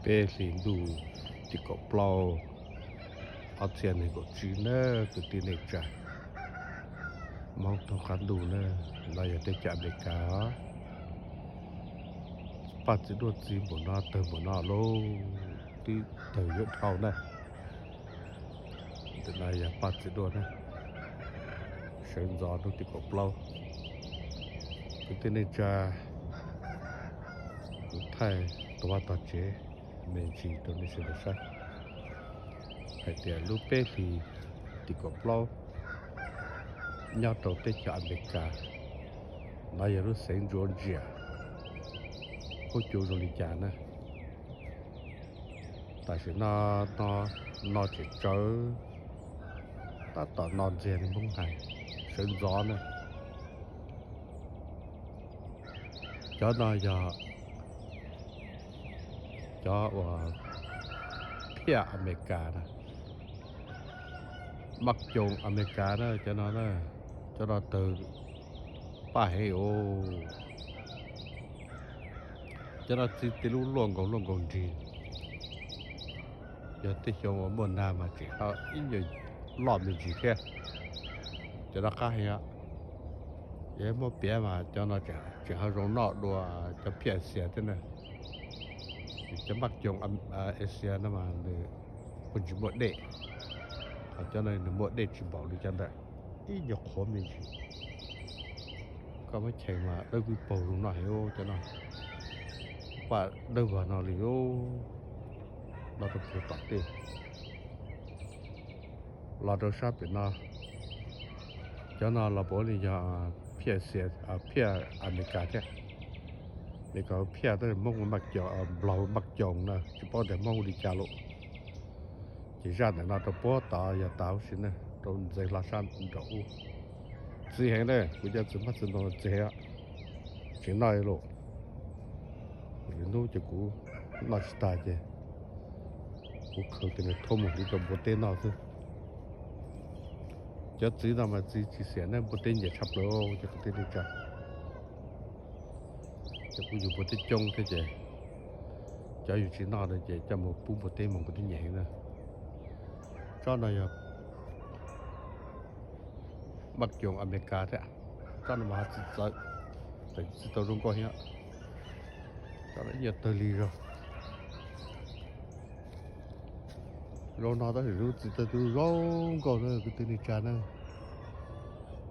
Peb hlis ntuj tim kaum plaub, ob txhiab nees nkaum tsib na, kwv tij neej tsa Hmoob thoob qab ntuj na. No yog teb chaws Amelikas. Paj txiv duaj txi npaum no, tawg npaum no lauj, twb tawg yuav dhau na. Ntawm no yog paj txiv duaj na, sawv ntxov hnub tim kaum plaub. Kwv tij neej tsa, kuv thaij tau vaj tog tsev me ntsis rau nej sawv daws saib hais tias lub peb hlis tim kaum plaub nyob rau teb chaws Amelikas, no yog lub xeev Georgia, huab cua zoo li cas na. Tam sim no, no, no tseem tsawv, tab tom no ntxiag li Hmoob hais, sawv ntxov na. Cov no yog cov uas phiaj Amelikas na, maj coos Amelikas na, cov no na, cov no tawg paj heev os. Cov no txi tej lub luaj nkaus luaj nkaus nrig, yog tej xyoo uas muaj nag mas tseem ib nyuag loj me ntsis thiab. Cov no qab heev, yog muab piav mas cov no tseem ho zoo noj dua cov phiaj Asia thiab na. Cov maj coos Asia no mas nws kuj tsis muaj dej, ho cov no nws muaj dej tsis npaum li cov ntawd, ib nyuag qhuav me ntsis. Koj muab cheem mas dawb vwj paug zoo noj heev cov no, paj dawb vog no li. No rau puag tom tej, los rau sab pem no, cov no los puav leej yog phiaj Asia, phiaj Amelikas thiab. Amelikas phiaj tab sis Hmoob maj coos, Nplog maj coos na, tsis paub tias Hmoob hu li cas lawm. Ces zaj ntawm no rau puag tod yog tas huv si na, rau ntxeev hlo sab nraum ub. Txi heev na, kuv cov txiv hmab txiv ntoo txi heev, tsis noj li lawm. Lwm hnub ces kuv noj tsis tag ces kuv khaws tes nws thauj mus hliv rau npua teb noj xwb. Cov txiv no mas txiv tsis xiam na, npua teb nyiam tshaj plaws cov kwv tij neej tsa. Ces kuv yug npua teb coob thiab ces cov yus tsis noj na ces coj mus pub npua teb mas npua teb nyiam heev na. Tsob no yog maj coos Amelikas thiab, tsob no mas ho txi txawv, txi tau zoo nkauj thiab. Tsob no ib nyuag tawg lig zog. Zaum no tab sis lub txiv tawg tau zoo nkauj na kwv tij neej tsa na.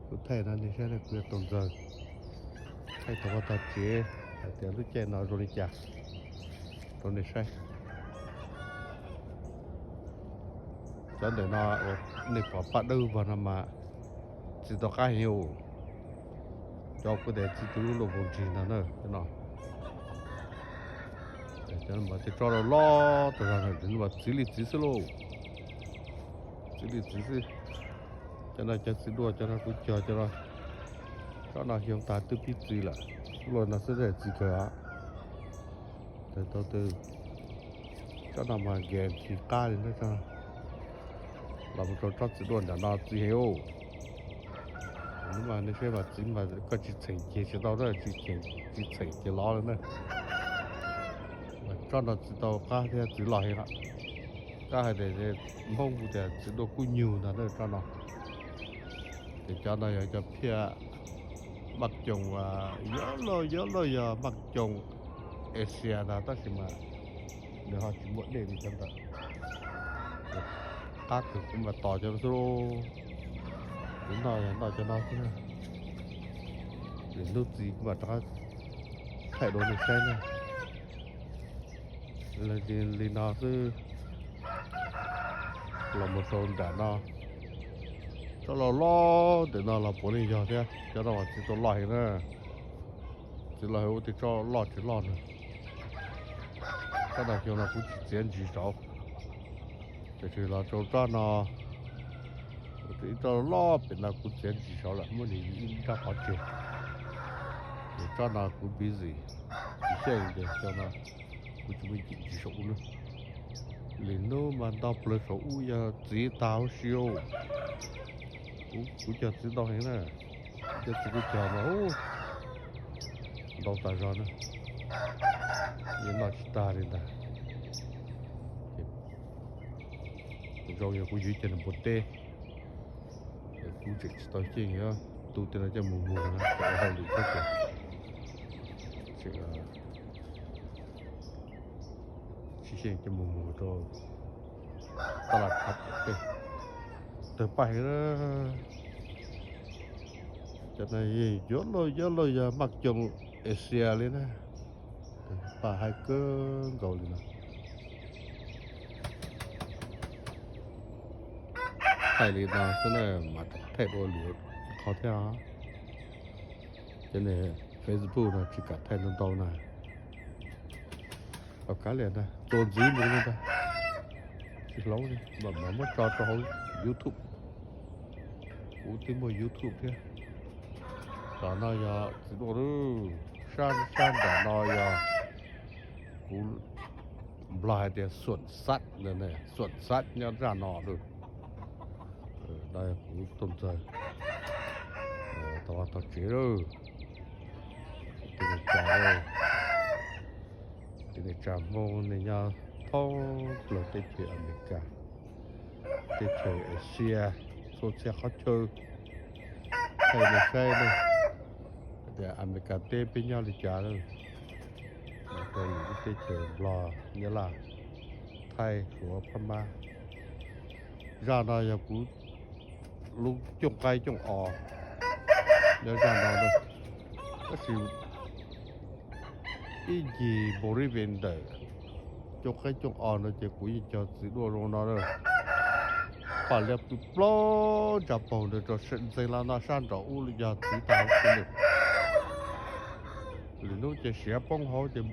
Kuv thaij no nej saib na, kuv yog Tooj Ntxawg, thaij tau vaj tog tsev hais tias lub caij no zoo li cas rau nej saib. Cov ntawm no uas nej pom paj dawb vog no mas txi tau qab heev os. Cov kuv tias txi tau lub luaj nkaus nrig ntag na, cov no. Cov no mas tej tsob loj loj tas zog, txiv li txiv xwb lauj. Txiv li txiv xwb. Cov no cov txiv duaj, cov no kuv cog cov no, tsob no xyoo tas twb pib txi lawm. Luaj no xwb txi kawg. Tau tw, tsob no mas guarantee qab li na. Los mus rau tsob txiv duaj nram no txiv heev os. Hnub mas nej saib mas txiv mas koj tsis txheem ceg tsis tau na, tsis txheem ceg lov lawm na. Tsob no txiv tau qab thiab txiv loj heev lawm. Qab hais tias Hmoob hu tias txiv duaj kub nyug ntag na tsob no. Ces cov no yog cov phiaj maj coos, yuav luag yuav luag yog maj coos Asia ntag tab sis mas nws ho tsis muaj dej li cov ntawd. Qab kawg kuv mam tos cov no xwb lauj. Kuv noj yog noj cov no xwb. Lwm hnub txiv kuv mam rov qab thaij dua nej saib na. Li no xwb. Los mus rau nram no, tsob loj loj ntawm no los puav leej yog thiab, cov no mas txiv tau loj heev na. Txiv loj heev ua tej tsob loj tsis loj na. Tsob no xyoo no kuv tsis txiav ntsis saud, tab sis los rau tsob no, ib tsob loj pem no kuv txiav ntsis saud lawm, muab nws ib nrab qhov tseg. Ces tsob no kuv busy, tsis xyeej ces xyoo no kuv tsis muaj ntsis saum ub na. Lwm hnub mas nto plaws saum ub yog txiv tag huv si. Kuv cog txiv ntau heev na, cov txiv kuv cog mas ntau tas zog na, yeej noj tsis tag li ntag. Zoo yog kuv yuav cov npua teb, kuv tseem tsis tau xyeej, tu tej no coj mus muag na, hauj lwm thiab ces tseem tsis xyeej coj mus muag rau taj laj khab pem tej. Tawg paj heev na. Cov no yeej yuav luaj yuav luaj yog maj coom Asia li na. Tawg paj heev kawg nkaus li no. Thaij li no xwb na, mas thaij dua lwm qhov thiab os. Cov niag Facebook no tsis kam thaij ntau ntau na. Los kav liam ntag, txuas ntxiv mus li ntag. Tsis hloov li, mam mam muab tso rau hauv YouTube. Kuv twb muaj YouTube thiab. Tom no yog txiv duaj lawm, sab sab nram no yog kuv Nplog hais tias Xuam Xab, Xuam Xab nyob zaj no lawm. No yog kuv Tooj Ntxawg tau vaj tau tsev lawm. Tij neej tsa, tij neej tsa Hmoob nej nyob thoob plaws teb chaws Amelikas, teb chaws Asia, txhua txhia qhov chaw. Thaij nej saib ne, tias Amelikas teb peb nyob li cas lawm, los rau lwm lub teb chaws Nplog, Nyab Laj, Thaib, Suav, Phab Mab. Zaj no yog kuv lub cooj qaib cooj os nyob zaj no na. Tab sis ib ncig npaum li vim ntawm cooj qaib cooj os no ces kuv yeej cog txiv duaj zoo no na. Paj liab pw plaub ntsa paug ntawd rau ntxeev los no sab nraum ub yog txiv tag huv si lawm. Lwm hnub ces siav poob hauv ces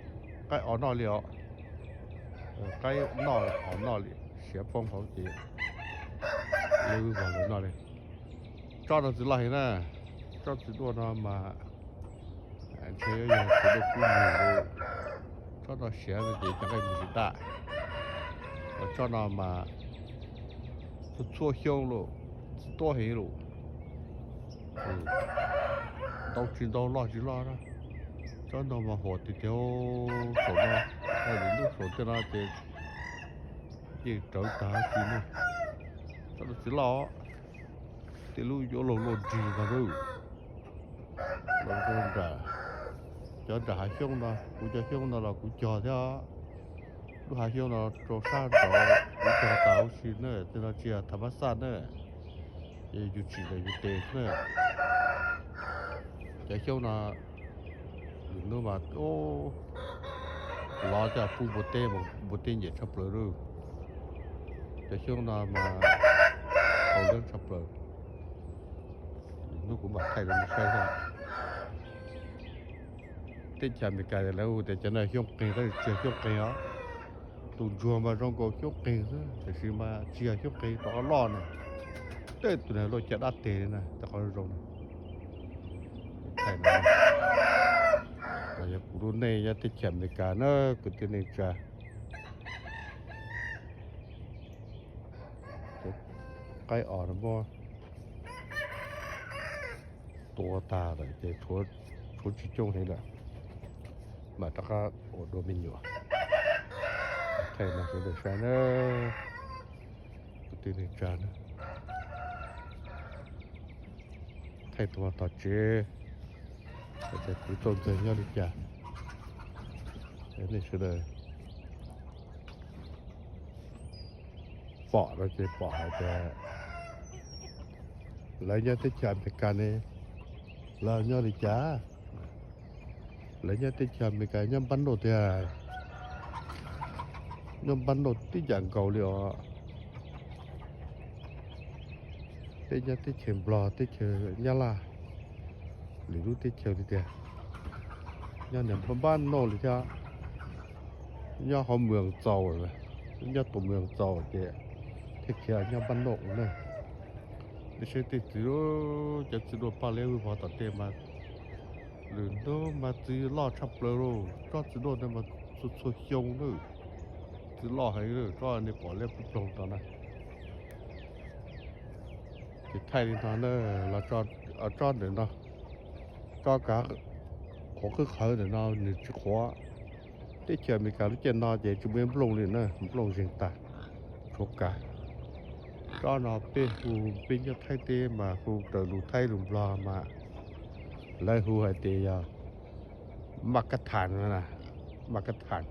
qaib os noj li os. Qaib noj os noj li, siav poob hauv ces lawv vog lawv noj li. Tsob no txiv loj heev na, tsob txiv duaj no mas ntshe yog txiv duaj kub nug, tsob no siav no ces cov nqaij mus tsis daj. Tsob no mas txhua txhua xyoo los txiv tuab heev los, ntau tsis ntau loj tsis loj na. Tsob no mas huam tiag tiag, saum no, lwm hnub saum tej no ces yeej rawv tag huv si ne. Tsob no txiv loj, tej lub yuav luag luaj nrig ntag lauj. Los rau nram, cov nram hav xyoob no, kuv cov xyoob no los kuv cog thiab. Lub hav xyoob no rau sab nraud kuv cog tas huv si na, tej no tsis yog tham mab xaj na, ces yus tsim ntawm yus tes xwb na. Cov xyoob no lwm hnub mas lov coj pub npua teb, npua teb nyiam tshaj plaws lauj. Cov xyoob no mas haus yeeb tshaj plaws. Lwm hnub kuv mam thaij rau nej saib thiab. Teb chaws Amelikas lawv hu tias cov no xyoob qeeg, tab sis tsis yog xyoob qeeg os. Tus ntsuag mas zoo nkaus xyoob qeeg xwb, tiam sis mas tsis yog xyoob qeeg, rov qab loj na. Tej tus niag luaj caj dab teg li na, tej qhov zoo zoo na. Thaij no, yog kuv lub neej nyob teb chaws Amelikas na, kwv tij neej tsa. Cov qaib os no muab tua tag lawm ces tshuav tsis coob heev lawm, mam rov qab ua dua me nyuam. Thaij no sawv daws saib na, kwv tij neej tsa na. Thaij tau vaj tau tsev, tias kuv Tooj Ntxawg nyob li cas, nej sawv daws pom no ces pom hais tias lawv nyob teb chaws Amelikas ne, lawv nyob li cas? Lawv nyob teb chaws Amelikas nyob npab noj tiag, nyob npab noj tib yam nkaus li os. Peb nyob teb chaws Nplog, teb chaws Nyab Laj, lwm lub teb chaws li tiag, nyob niag npab noj li thiab. Nyob hauv moos txaus, nyob tus moos txaus ces thiaj khiav nyob npab noj na. Nej saib tej txiv, cov txiv duaj paj liab vog tom tej mas lwm hnub mas txiv loj tshaj plaws lauj. Tsob txiv duaj ntawd mas txhua txhua xyoo na, txiv loj heev, tsob nej pom liab ploog tod na. Ces thaij li no na, los tsob ntawm no, tsob kav qhuav qhwb qhawv ntawm no nws tsis qhuav. Teb chaws Amelikas lub caij no ces tsis muaj nplooj li na, nplooj zeeg tag, tshuav kav. Tsob no peb hu, peb nyob Thaib teb mas hu raws lus Thaib lus Nplog mas lawv hu hais tias yog maj kab thas, maj kab thas.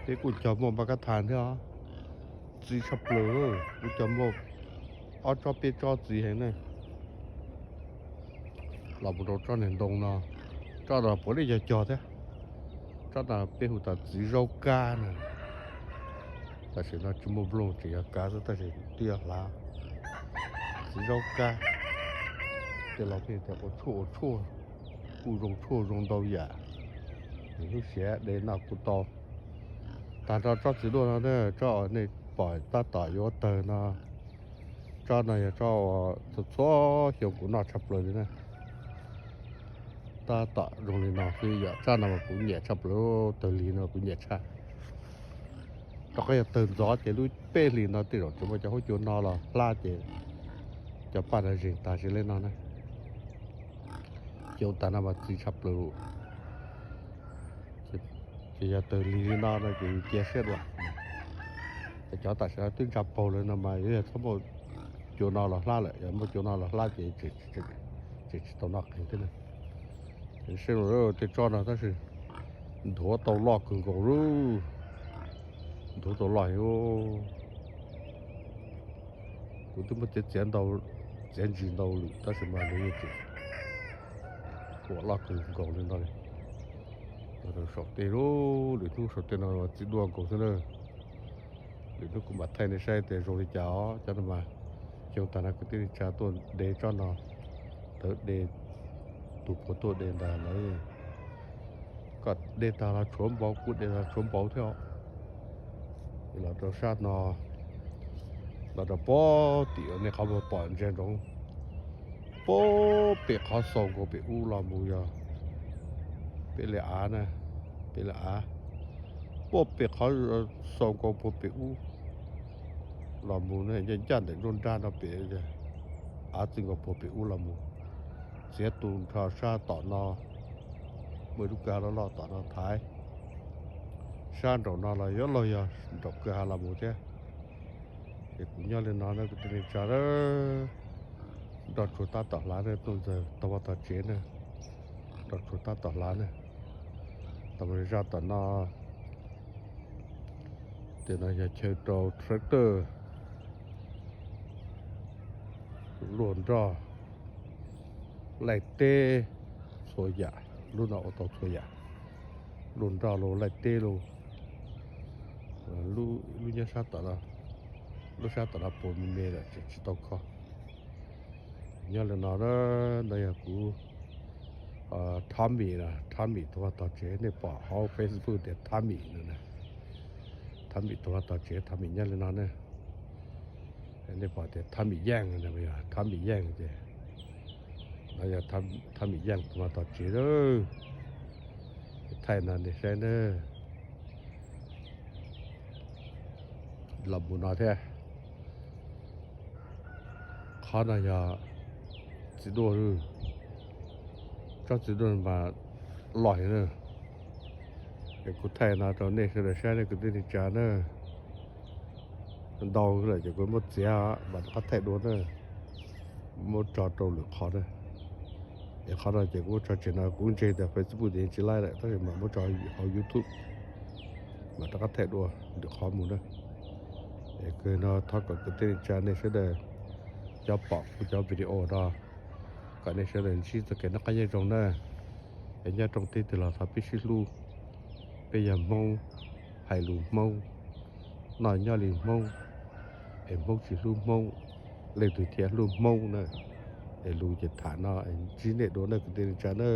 Peb kuj cog muaj maj kab thas thiab os. Txiv tshaj plaws, kuj cog muaj ob tsob peb tsob txiv heev ne. Los mus rau tsob niag ntoo no, tsob no puav leej yog cog thiab. Tsob no peb hu tas txiv zaub kab na. Tam sim no tsis muaj nplooj, tseem yog kav xwb tab sis twb yog hlav. Txiv zaub kab, tej laus pheej tias ua tshuaj ua tshuaj, kuj zoo tshuaj zoo ntau yam. Nws lub siav de noj kuj tau. Tag nrho tsob txiv duaj no na, tsob uas nej pom tab tom yuav tawg no, tsob no yog tsob uas txhua txhua xyoo kuv noj tshaj plaws li na. Tab tom zoo li no xwb yom, tsob no mas kuv nyiam tshaj plaws, tawg lig no kuv nyiam tshaj. Rau qhov yog tawg ntxov ces lub peb hlis no tej zaum tsis muaj cov huab cua no los hlab ces cov paj no zeeg tag sis li no na. Xyoo tas no mas txiv tshaj plaws. Ces yog tawg lig li no no ces yus cia siab dua. Cov tam sim no twb ntsa paug lawm no mas yuav yog txhob muaj cua no los hlab lawm, yog muaj cua no los hlab ces tsis tau noj qees thiab na. Saib tej tsob no tab sis nthuav tau loj kawg nkaus lawm, nthuav tau loj heev. Kuv twb muab txiav txiav ntau, txiav ntsis ntau lawm tab sis mas nws yeej tseem huam loj kawg nkaus li no li. Los rau saum tej lub, lwm hnub saum tej no txiv duaj nkaus xwb na. Lwm hnub kuv mam thaij nej saib tias zoo li cas os. Cov no mas xyoo tas no kwv tij neej tsa tuaj de tsob no, tawv de, tus puav tuaj de ntag lawm. Koj de tag los tshuav npau, kuv de tag tshuav npau thiab os. Los rau sab no, los rau pem tim nej qhov muag pom ntsia ntsoov, puag pem qhov xaus nkaus pem ub los mus yog peb li av na, peb li av, puag pem qhov xaus nkaus puag pem ub los mus na, ncaj ncaj ntawm nruab nrab no pem, av txij nkaus puag pem ub los mus, txiav tu nrho sab tom no, muaj ib lub kwj ha loj loj tom no thaiv, sab nraum no los yuav luag yog nraum kwj ha los mus thiab. Ces kuv nyob li no na kwv tij neej tsa, nroj tsuag tab tom hlav na, tuaj ntxawg tog vaj tog tsev na, nroj tsuag tab tom hlav na. Tau mus zaj tom no, tej no yog chaw rau tractor luaj nroj, laij teb, txhua yam, lub no ua tau txhua yam, luaj nroj los laij teb los, lub nyob sab tom no, lub sab tom no puas me me lawm tseem tsis tau kho. Nyob li no na, no yog kuv Thab Mim, Thab Mim tus vaj tog tsev, nej pom hauv Facebook tias Thab Mim no na. Thab Mim tus vaj tog tsev, Thab Mim nyob li no na. Nej pom tias Thab Mim Yeej, Thab Mim Yeej ces no yog Thab Mim Yeej tus vaj tog tsev lawm. Thaij no nej saib na. Los mus no thiab. Qhov no yog txiv duaj, tsob txiv duaj mas loj heev na. Es kuv thaij no rau nej sawv daws saib, nej kwv tij neej tsa na. Ntau lawm ces kuv muab txiav mam rov qab thaij dua na, muab tso rau lwm qhov na. Es qhov no ces kuv muab tso tseg no, kuv ntseeg tias Facebook ces tsis laib lawm tab sis mam muab tso hauv YouTube mam rov qab thaij dua lwm qhov mus na. Es kawg no thov kom kwv tij neej tsa nej sawv daws cov pom kuv cov video no, kom nej sawv daws ntsib txoj kev noj qab nyob zoo na. Es nyob rooj teb twg los thov peb sib hlub, peb yog Hmoob, hais lus Hmoob, noj nyob li Hmoob, es Hmoob tsis hlub Hmoob, leej twg thiaj hlub Hmoob na. Es lus ces tham no, ntsib nej dua na kwv tij neej tsa na.